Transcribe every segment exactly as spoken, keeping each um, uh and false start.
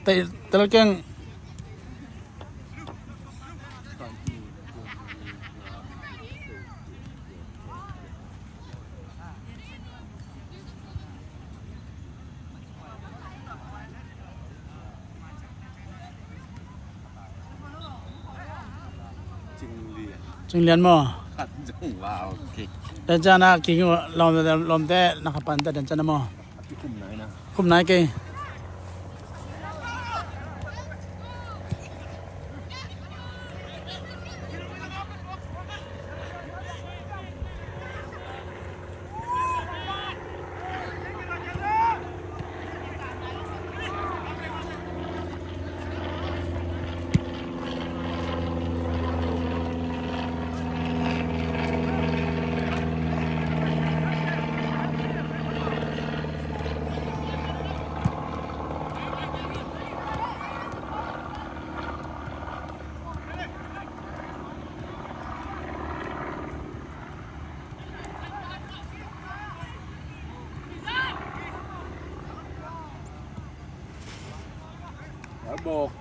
Tel, tel keng. Cing Lian maw? Khat zong wow, okay. Dan cana king lawm, lawmte na khapan ta dan cana maw? Khum nai kei. Bawk.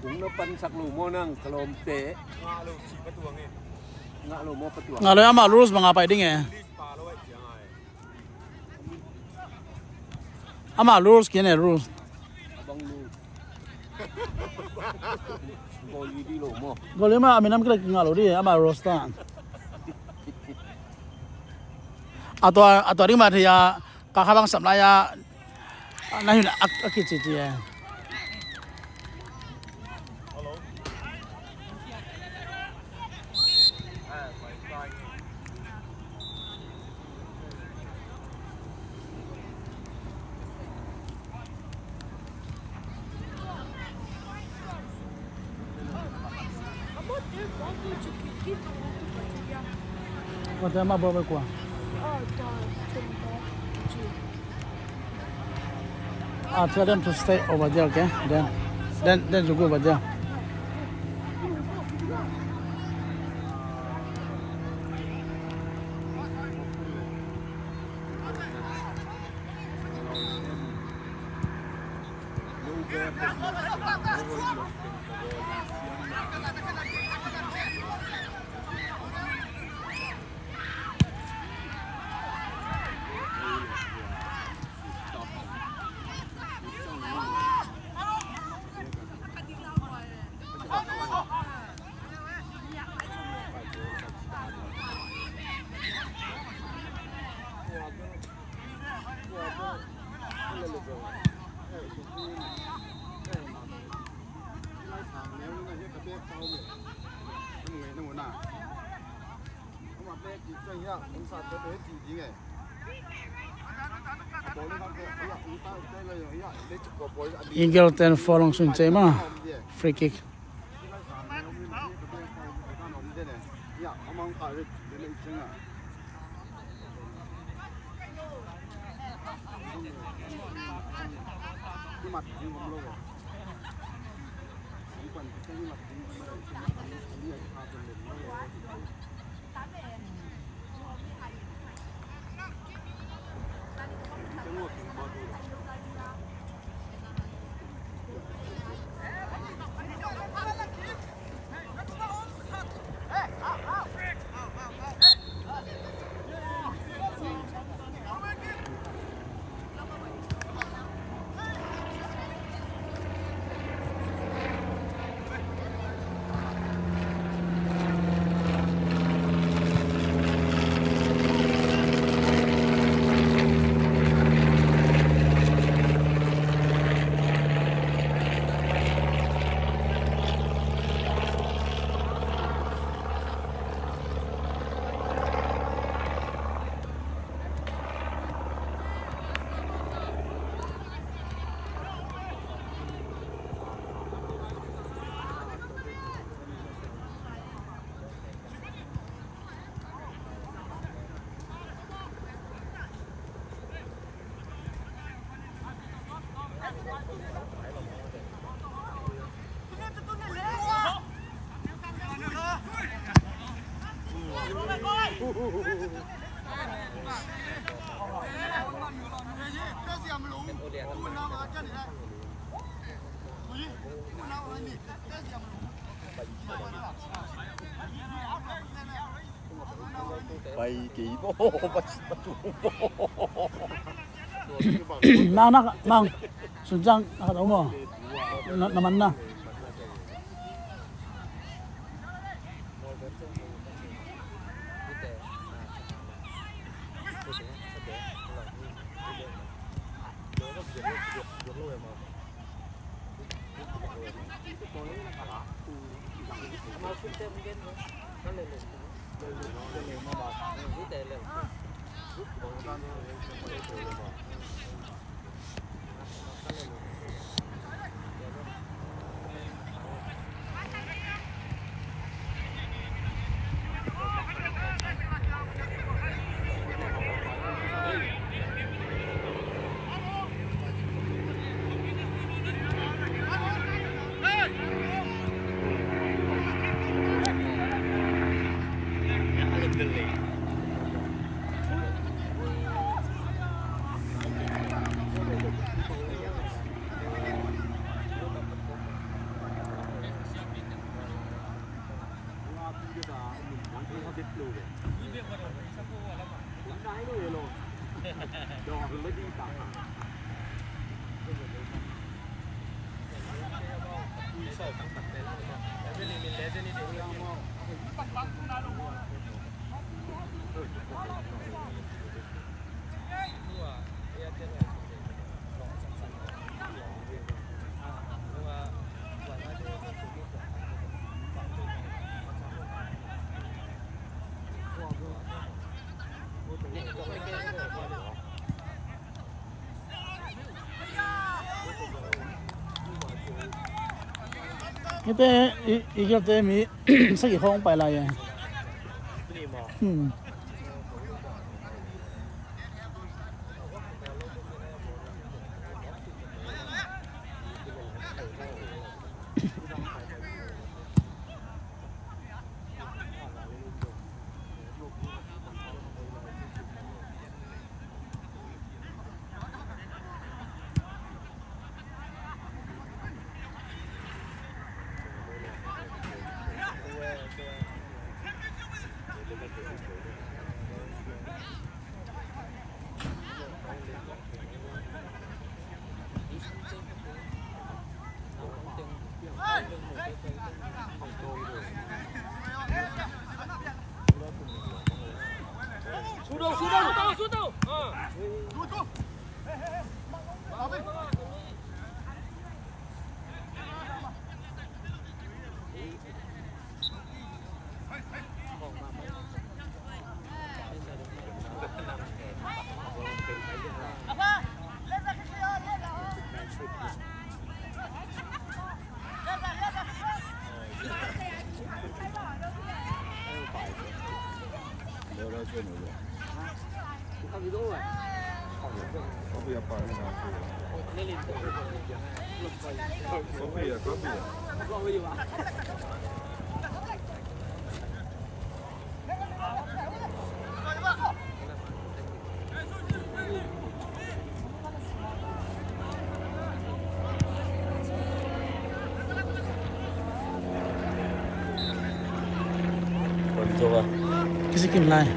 Kung na pansak lo maw nang ka lawmte. Ngah lo maw patuang. Ngah lo ama rules bang a pai ding e. Ama rules kine rules. Abang rules. Goli di lo maw. Goli ma aminam kira ngah lo di ama rules ta. Atua atua ding ma thei a. Ka kha bang sam lai a, na hin a, a kici ci e. What am I about to go? Ah, tell them to stay over there, okay? Then, then, then you go over there. Eagle ten four long sun cei ma. Free kick. Pai kei bo, pai, pai tu bo. Nang, nang, nang. Sun Cang, nang khat om aw. Na, na man na. Hihte i, i gilte mi sagih khawng pai lai e. Hmm. Kisikim lai.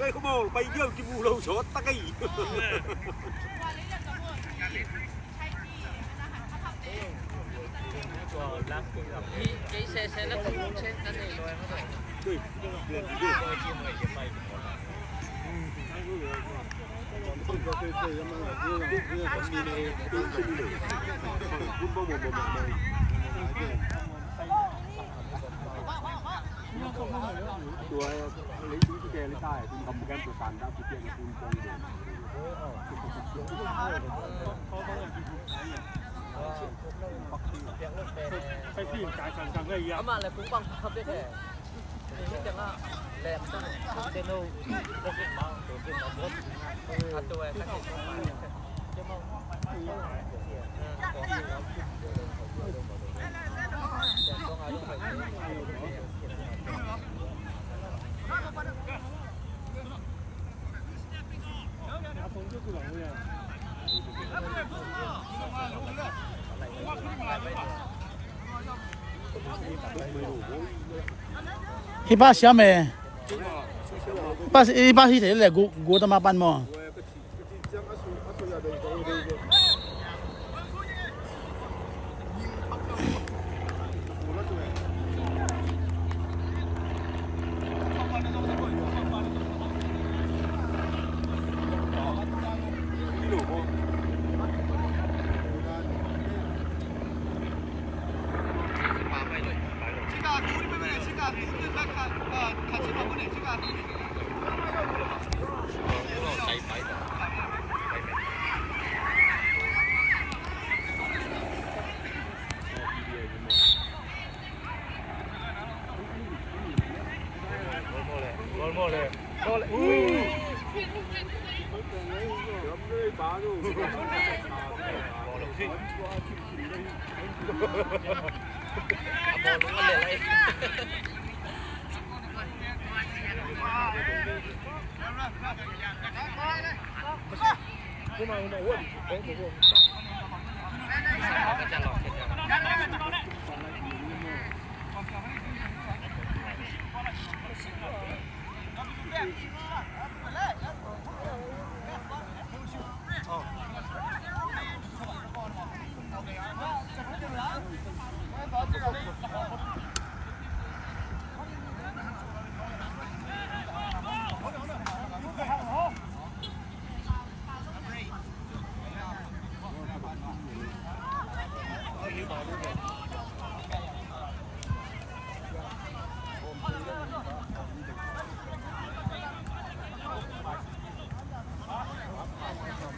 Ê, khua maw, pai diau kimu lo zawt tak ei. Hih pa siam e. Hih pa, hih pa hih thei le gu, gu tama pan maw?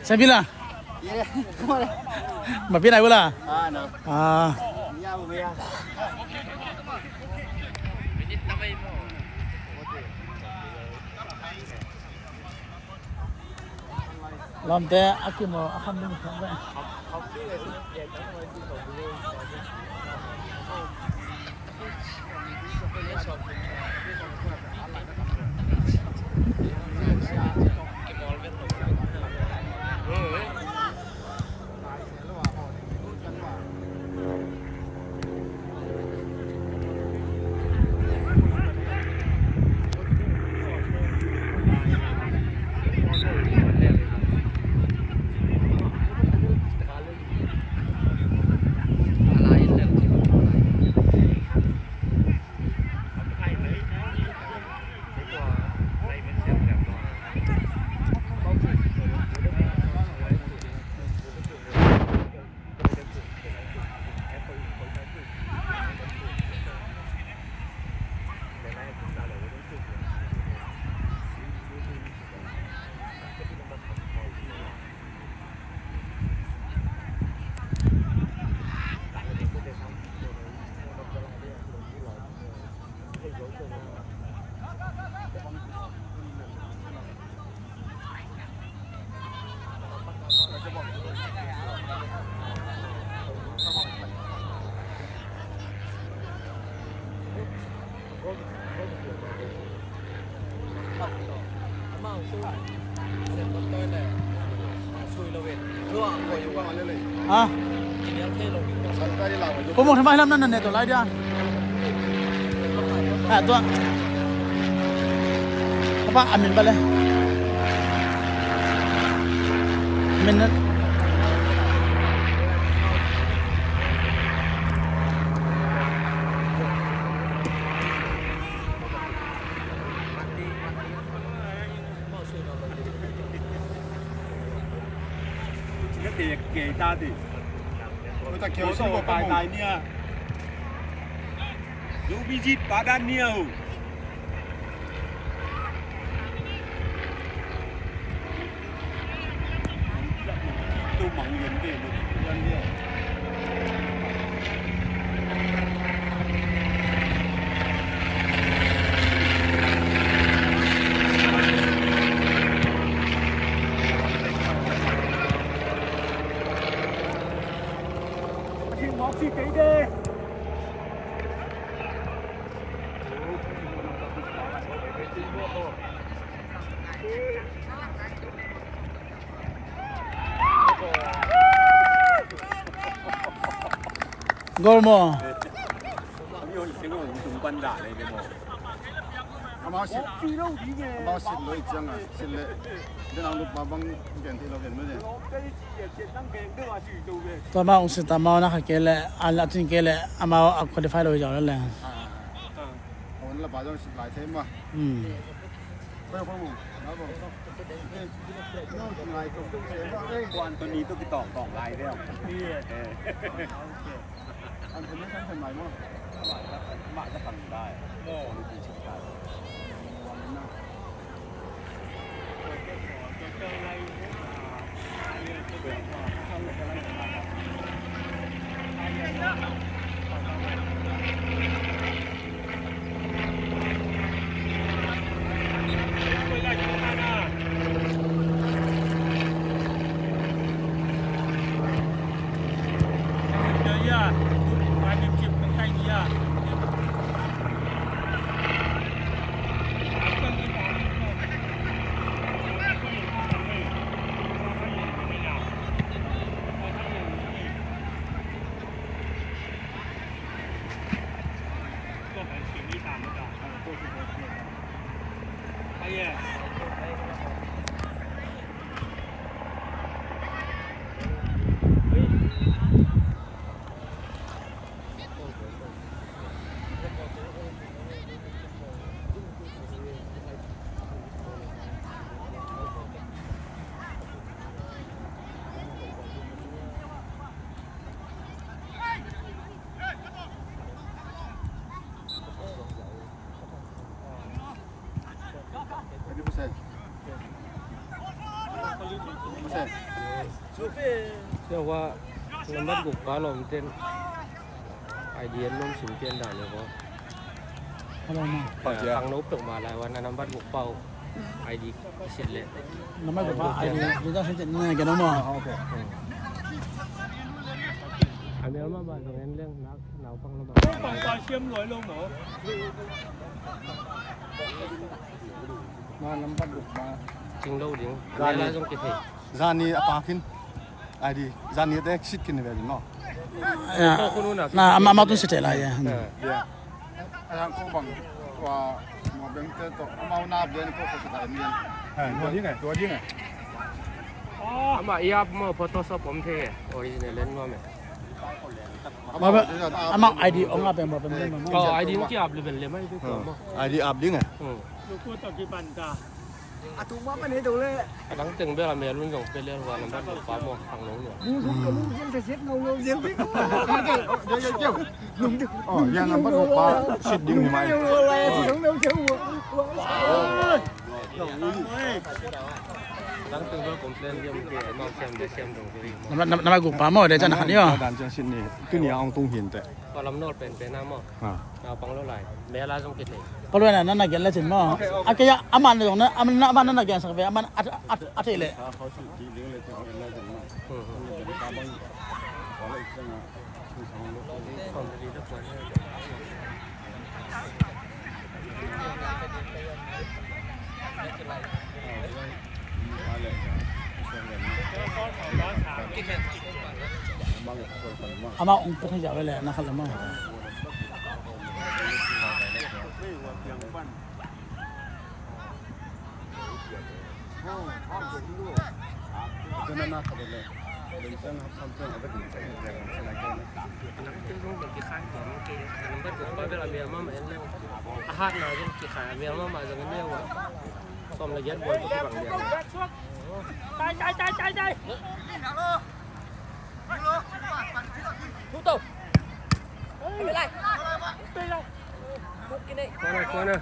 Sabila. Mapinai wala. Ah. Lamte a kim aw, a kham ding kham ve. Ha? Pu Mung, thamai lam nan nan ne to lai dia. Ha, tua. Pa, a min bale. Min na. Kei ta di. Ôi, ta kiu si ko pa mo. Dai nia. Lu bi jit pa dan nia. Goal maw? Amau sit, amau sit lo i ciang a, sit le. Den ang lup ma bang gen thei lo gen mede. Tua ma ong sit amau na kha kei le, a la tun kei le, amau a qualify lo i zaw le le. Awn la pa zong sit lai thei ma. Hmm. Ko Anthony tawh kitawngtawng lai ve. Anthony kan khen lai maw? Mah ka thang lai. Tua nambat guk pa lawmten. Idea nom sim pian dan le ko. Hello ma. Khangno pek ma lai wan a nambat guk pa uh. Idea kisit le. Nambat guk pa idea. Idea kisit le. Idea kisit le. A mel mahmah zong en leng nak naupang lo mah. Cing lo ding. Zani a pakin. Ai di zani a tek sit kin ve ding no. Na ama tu sit la ya. Ayang ko bang wa mo beng te to amau na ben ko ko sa en. Tua ding eh, tua ding eh. Ama iap mo Photoshop om the original en mo me. Ama ID ong ap em, ong ap em. Oh, ID ong ki ap le ben le mai tu mo. ID ap ding eh. A tung ma pan he dong le. A dang teng bel a mel un zong pe le wa nambat pa mo khang lo ni. Oh, ya nambat pa sit ding hi mai. Nambat, nambat, nambat guk pa maw, de chan khat ni maw. Dan chan sit ni, tuni a ong tung hin te. Palam nol pen pen a maw. Ha. Naupang lo lai. Mel a zong kithei. Paluan a na na gel le chin maw. A kei a aman zong na, aman na, aman na na gel sak ve, aman a, a, a thei le. Hmm. Amah ong pia thei ziau le na khat le maw. Corner, corner.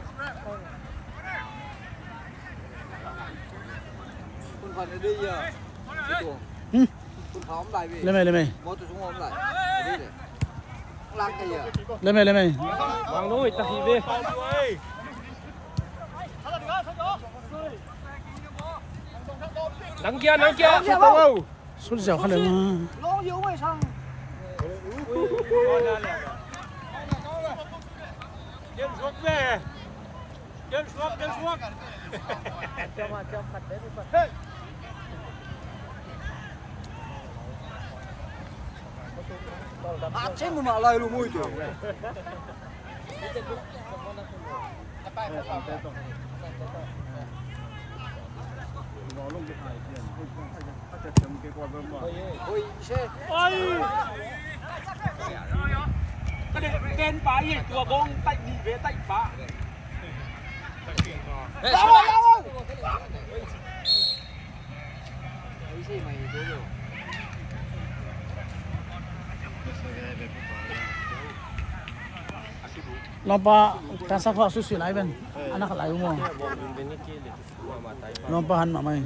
Hmm? Lemei, lemei. Lemei, lemei. Nang kia, nang kia. Sut ziau kha le ma. Lawmpa, tansa khuak suisui lai ven. Anak lai uh maw? Lawmpa han mahmah hi.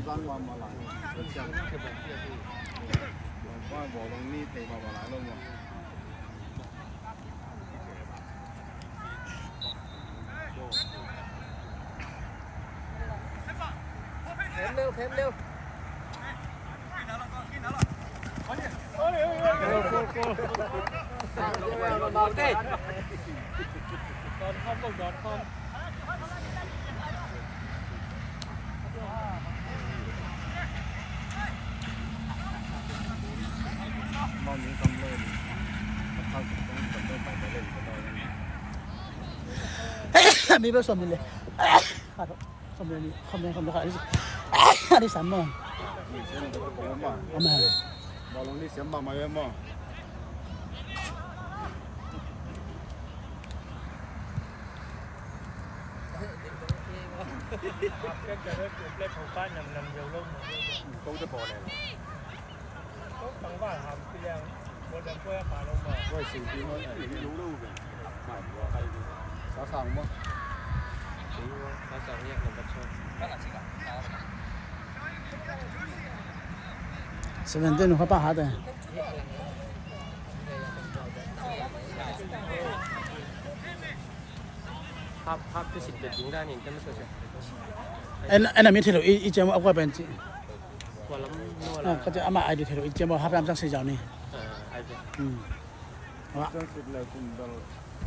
Mi bel sawm ni le. Sawm ni, sawm ni khat, a di sam maw? Ama. Seventeen nu kha pa ha te. Hap, hap tu sit ding dan in, tem so. En, en ami thelo i, i cem a kwa pen ci. Kwa lam, no la. Ka te ama ai di thelo i cem a hap lam sang si jau ni. Ah, ai di. Hmm. Wa. Sang sit le kum dal.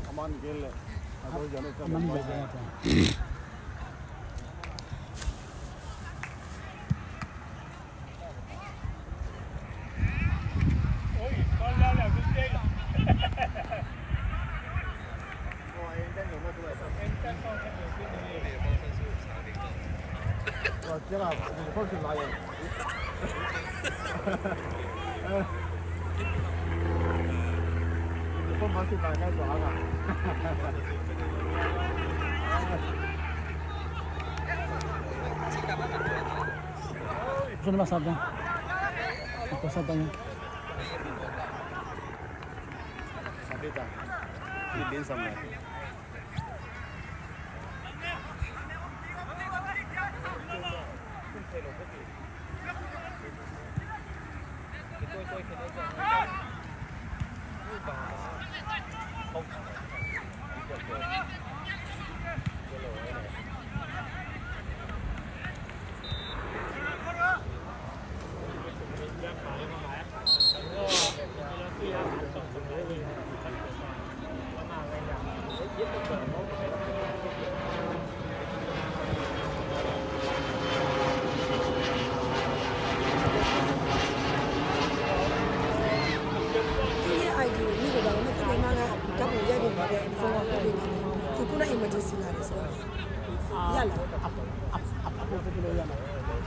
Aman gel le. Aman gel le. Zone ma sabda. Ko sabda. Sabita. Ni din samna.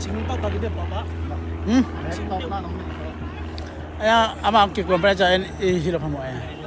Cing tak tak dia, Papa. Hmm? Aya, ama kikuan pala ca en i hilo phamawh e.